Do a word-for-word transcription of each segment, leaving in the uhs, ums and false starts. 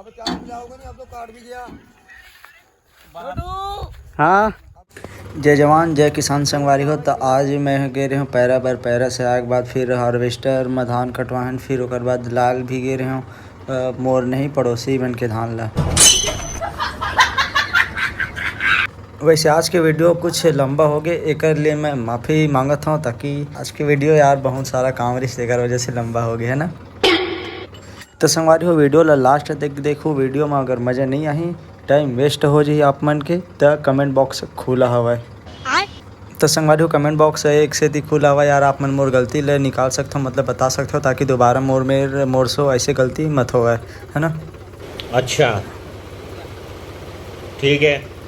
अब क्या मिला होगा नहीं, अब तो काट भी गया। हाँ, जय जवान जय किसान संगवारी हो। तो आज मैं गे रहे हूँ पैरा बर, पैरा से आए के बाद फिर हार्वेस्टर में धान कटवाहन, फिर ओकर बाद लाल भी गे रहे हूँ। अ, मोर नहीं, पड़ोसी मन के धान ला। वैसे आज के वीडियो कुछ लंबा हो गए, एकर लिए मैं माफ़ी मांगत हूँ, ताकि आज के वीडियो यार बहुत सारा काम रहिस, एकर वजह से लंबा हो गया है ना। तो संगवारी हो, वीडियो ला लास्ट तक देखो। वीडियो में अगर मजा नहीं आही, टाइम वेस्ट हो जाही आप मन के, त कमेंट बॉक्स खुला हवय। तो संगवारी हो, कमेंट बॉक्स एक सेती खुला हवय यार, आप मन मोर गलती ले निकाल सकथो, मतलब बता सकथो, ताकि दोबारा मोर मेर मोर सो ऐसे गलती मत होवय, है ना? अच्छा, ठीक है।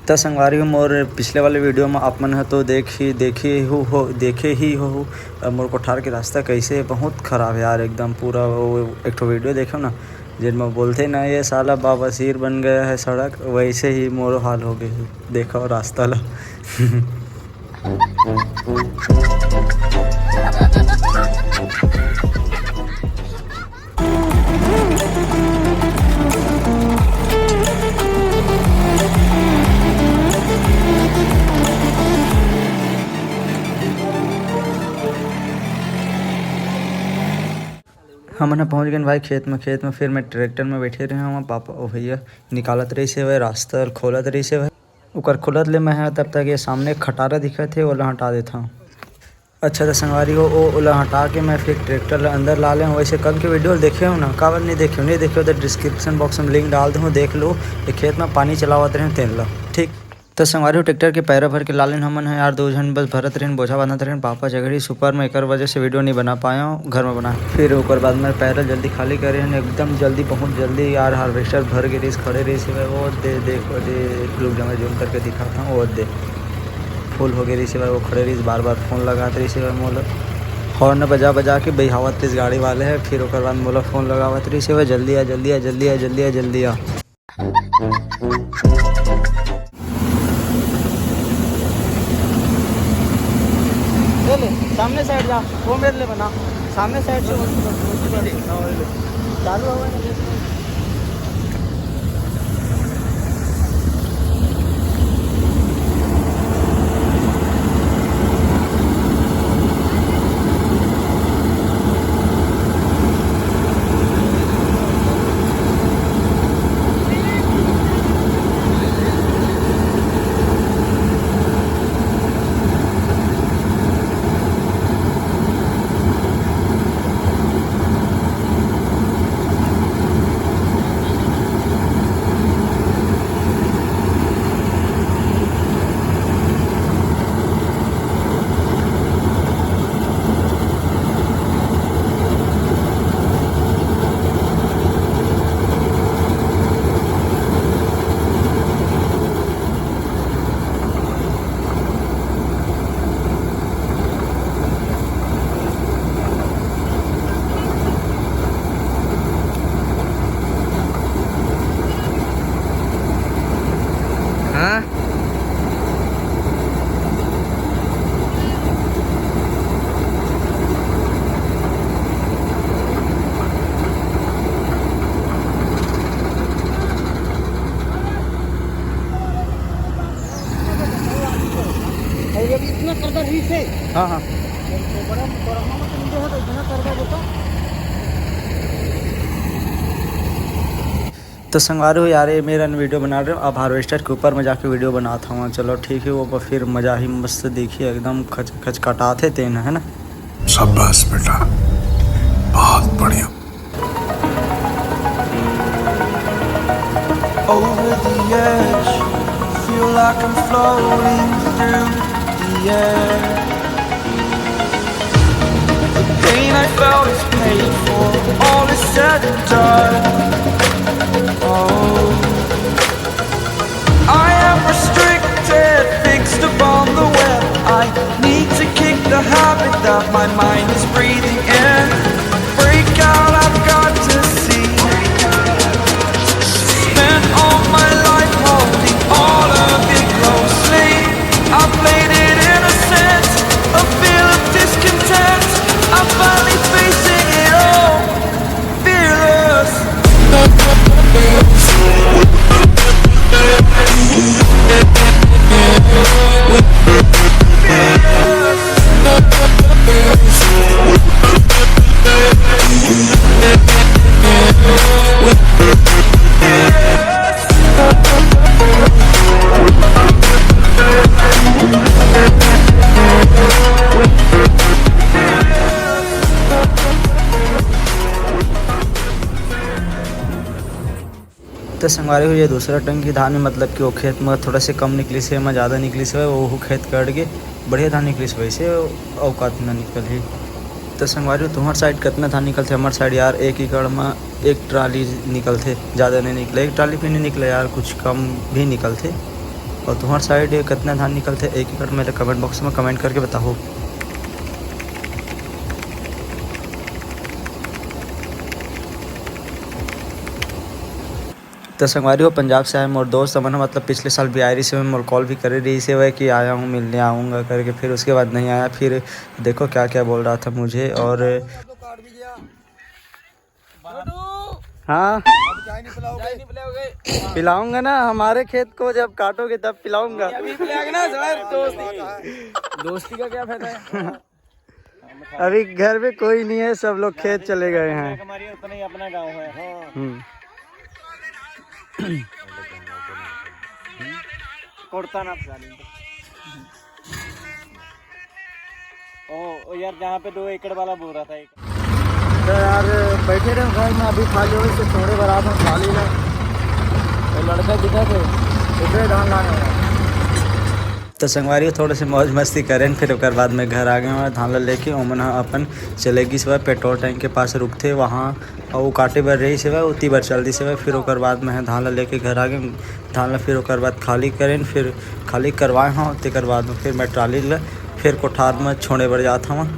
त संगवारी हो, मोर पिछले वाले वीडियो में आप मन ह तो देख ही, देखे हो, हो, देखे ही हो, अ, मोर कोठार के रास्ता कैसे बहुत खराब है यार, एकदम पूरा वो एक ठो वीडियो देखो ना, जेन में बोलते ना, "ये साला बाबा सिर बन गया है सड़क", वैसे ही मोरो हाल हो गए है। देखो रास्ता ला। हमन ह पहुंच गेन भाई खेत में। खेत में फिर मैं ट्रैक्टर में बैठे रहे हूँ, पापा, ओ भैया निकालत रहिस हवय, रास्ता खोलत रहिस हवय। ओकर खोलत ले मैं ह तब तक ये सामने खटारा दिखत हे, ओला हटा देथव। अच्छा, त संगवारी हो, ओ, ओला हटा के मैं फिर ट्रैक्टर ला अंदर ला लेहूँ। वैसे कल के वीडियो ल देखे हो ना, काबर नहीं देखे हो? नहीं देखे हो त डिस्क्रिप्शन बॉक्स में लिंक डाल दूँ, देख लो। ये खेत में पानी चलावत रहे तेन ला, ठीक। त संगवारी हो, ट्रैक्टर के पैरा भर के ला लेन हमन ह यार, दो झन बस भरत रहेन, बोझा बांधत रहेन। पापा झगड़ी सुपर में, एकर वजह से वीडियो नहीं बना पाए हूँ, घर में बना। फिर ओकर बाद मैं पैरा जल्दी खाली करे हन, एकदम जल्दी, बहुत जल्दी यार। हार्वेस्टर भर के रहिस, खड़े रहिस हवय, वो दे, देख, वो दे, रुक जा, मैं जूम करके दिखाता हूँ, वो दे। फुल हो गए रहिस हवय, वो खड़े रहिस, बार बार फोन लगात रहिस हवय मोला, हॉर्न बजा बजा के बइहावत रहिस गाड़ी वाले ह। फिर ओकर बाद मोला फोन लगावत रहिस हवय, "जल्दी आ, जल्दी आ, जल्दी आ, जल्दी आ, जल्दी आ।" ले ले, सामने साइड जा, वो मेरे लिए बना, सामने साइड से वो चालू होगा ना। हाँ। और ये भी इतना करदा रहिस हे। हाँ, हाँ। तो बड़ा, बड़ा मामा तो मुझे है तो इतना करदा देता। तो संगवारी हो यार, ये मेरा वीडियो बना रहे हो, अब हार्वेस्टर के ऊपर में जाके वीडियो बनाता हूँ। चलो ठीक है, वो फिर मजा ही मस्त देखिए, एकदम खच खच कटात हे तेन, है ना? शाबाश बेटा, बहुत बढ़िया। Over the edge, feel like I'm floating through the air. The pain I felt is paid for, all is said and done. Oh, I am restricted, fixed upon the web. I need to kick the habit that my mind is breathing in. Break out, I've got to see. Spent all my life holding all of it closely. I played it innocent, a feel of discontent. I'm finally facing it all, fearless. तो संगवारी हो, ये दूसरा टंकी धान में, मतलब कि वो खेत में थोड़ा से कम निकलिस हे, एमा ज़्यादा निकलिस हे, वो खेत कट के बढ़िया धान निकलिस हे, वैसे औकात न निकल ही। तो संगवारी हो, तुम्हार साइड कितना धान निकलथे? हमार साइड यार एक एकड़ में एक ट्राली निकलथे, ज़्यादा नहीं निकले, एक ट्राली भी नहीं निकले यार, कुछ कम भी निकलथे। और तुम्हार साइड कितना धान निकलथे एक एकड़ में, तो कमेंट बॉक्स में कमेंट करके बताओ। तो संगवारी हो, पंजाब से आए मोर दोस्त मन ह, मतलब पिछले साल भी आए रहिस हे, मोर कॉल भी करे रहिस हे कि आया हूँ, मिलने आऊँगा करके, फिर उसके बाद नहीं आया। फिर देखो क्या क्या बोल रहा था मुझे। और हाँ, पिलाऊंगा ना, हमारे खेत को जब काटोगे तब पिलाऊंगा। दोस्ती का क्या फायदा है? अभी घर में कोई नहीं है, सब लोग खेत चले गए हैं। हमारी उतना ही अपना गाँव है। हम्म। कुर्ता ना पहन। ओ, ओ यार, जहाँ पे दो एकड़ वाला बोल रहा था एक। तो यार, बैठे रहे घर में, अभी खाली हो से छोड़े बरात में खाली ना। तो लड़का दिखा थे, उधर धान लाने वाला। तो संगवारी हो, थोड़े से मौज मस्ती करें, फिर ओकर बाद में घर आ गए हैं। धान ला लेके ओमन ह अपन चले गिस हवय पेट्रोल टैंक के पास रुकथे वहाँ, अउ काटे बर रहिस हवय, उती बर चल दिस हवय। फिर ओकर बाद में धान ला लेके घर आ गए, धान ला फिर ओकर बाद खाली करें, फिर खाली करवाए हव, तेकर बाद में फिर मैं ट्राली ला फिर कोठार में छोड़े बर जात हवं।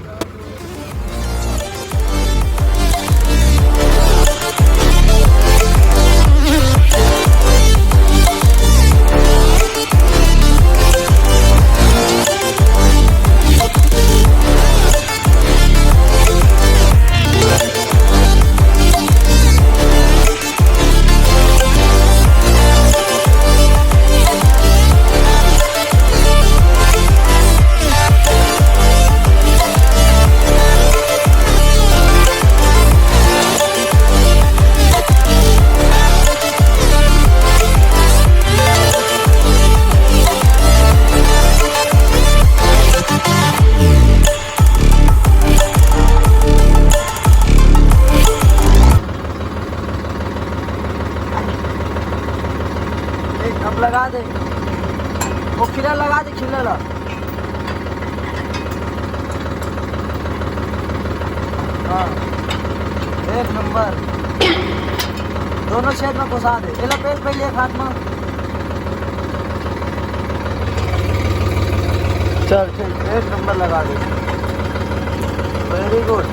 एक अब लगा दे, वो खिला लगा दे, खिला ला। हाँ, एक नंबर। दोनों छेद में घुसा दे। एला पेट पे लिए हाथ में। चल, ठीक, एक नंबर लगा दे। Very good।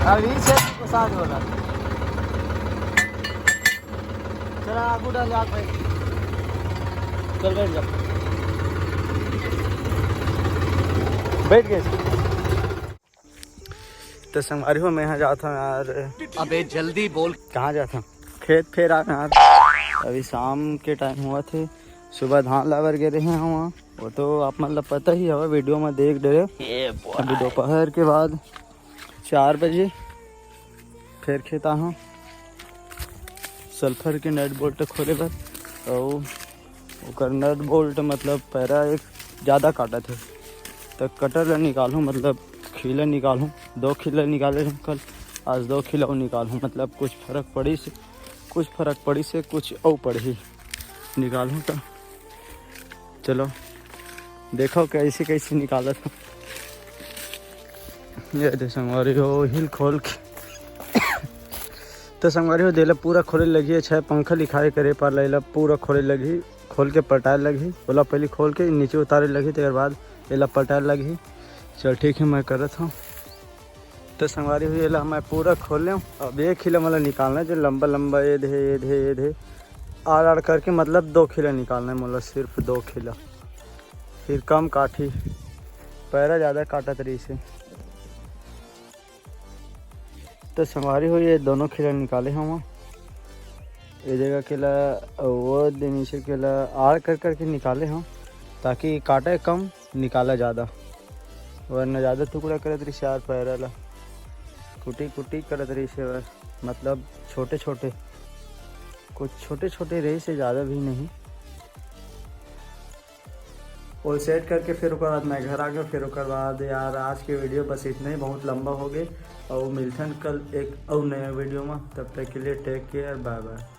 अब ई छेद में घुसा दे वाला। चला, आगू डाल, जा भाई। चल, बैठ जा। बैठ गए। तो संगवारी हो, मैं यहाँ जात हूँ यार। अबे जल्दी बोल। कहाँ जात हूँ? खेत फेर आ यार। अभी शाम के टाइम हुआ थे, सुबह धान लावर गए रहे हैं वहाँ। वो तो आप मतलब पता ही हवा, वीडियो में देख डरे। अभी दोपहर के बाद चार बजे फिर खेत आ हूँ। सल्फर के नट बोल्ट खोले बर, अउ ओकर नट बोल्ट मतलब पैरा एक ज़्यादा काटत हे, त कटर ला निकालहूँ, मतलब खीला निकालहूँ। दो खीला निकाले रहूँ कल, आज दो खीला अउ निकालहूँ, मतलब कुछ फर्क पड़ी से, कुछ फर्क पड़ी से कुछ अउ पड़ही निकालहूँ। त चलो देखो कैसे कैसे निकालत हो। ये दे संगवारी हो, हिल खोल के। तो संगवारी हो, देला पूरा खोले लगही, अच्छा पंखा लिखाए करे पर ला एला पूरा खोले लगही, खोल के पलटाए लगही। ओला पहले खोल के नीचे उतारे लगही, तेकर बाद एला पलटाए लगही। चल ठीक है, मैं करत हूँ। तो संगवारी हो, एला मैं पूरा खोल लें। अब एक खिला मतलब निकालना है, जो लंबा लंबा ये दे, ये दे, ये दे, आड़ आड़ करके, मतलब दो खिला निकालना है, मतलब सिर्फ दो खिला। फिर कम काठी, पैरा ज़्यादा काटत रही से। तो संगवारी हो, ये दोनों खिला निकाले हम, ये जगह के ला, वो दे नीचे के ला आड़ कर करके निकाले हम, ताकि काटे कम, निकाला ज़्यादा, वरना ज़्यादा टुकड़ा करत रही यार पैरा ला, कुटी कुटी करत रही से, मतलब छोटे छोटे, कुछ छोटे छोटे रही से, ज़्यादा भी नहीं। वो सेट करके फिर ओकर बाद मैं घर आ गया। फिर ओकर बाद यार आज के वीडियो बस इतना ही, बहुत लंबा हो गए। और मिलथन कल एक और नया वीडियो में, तब तक के लिए टेक केयर, बाय बाय।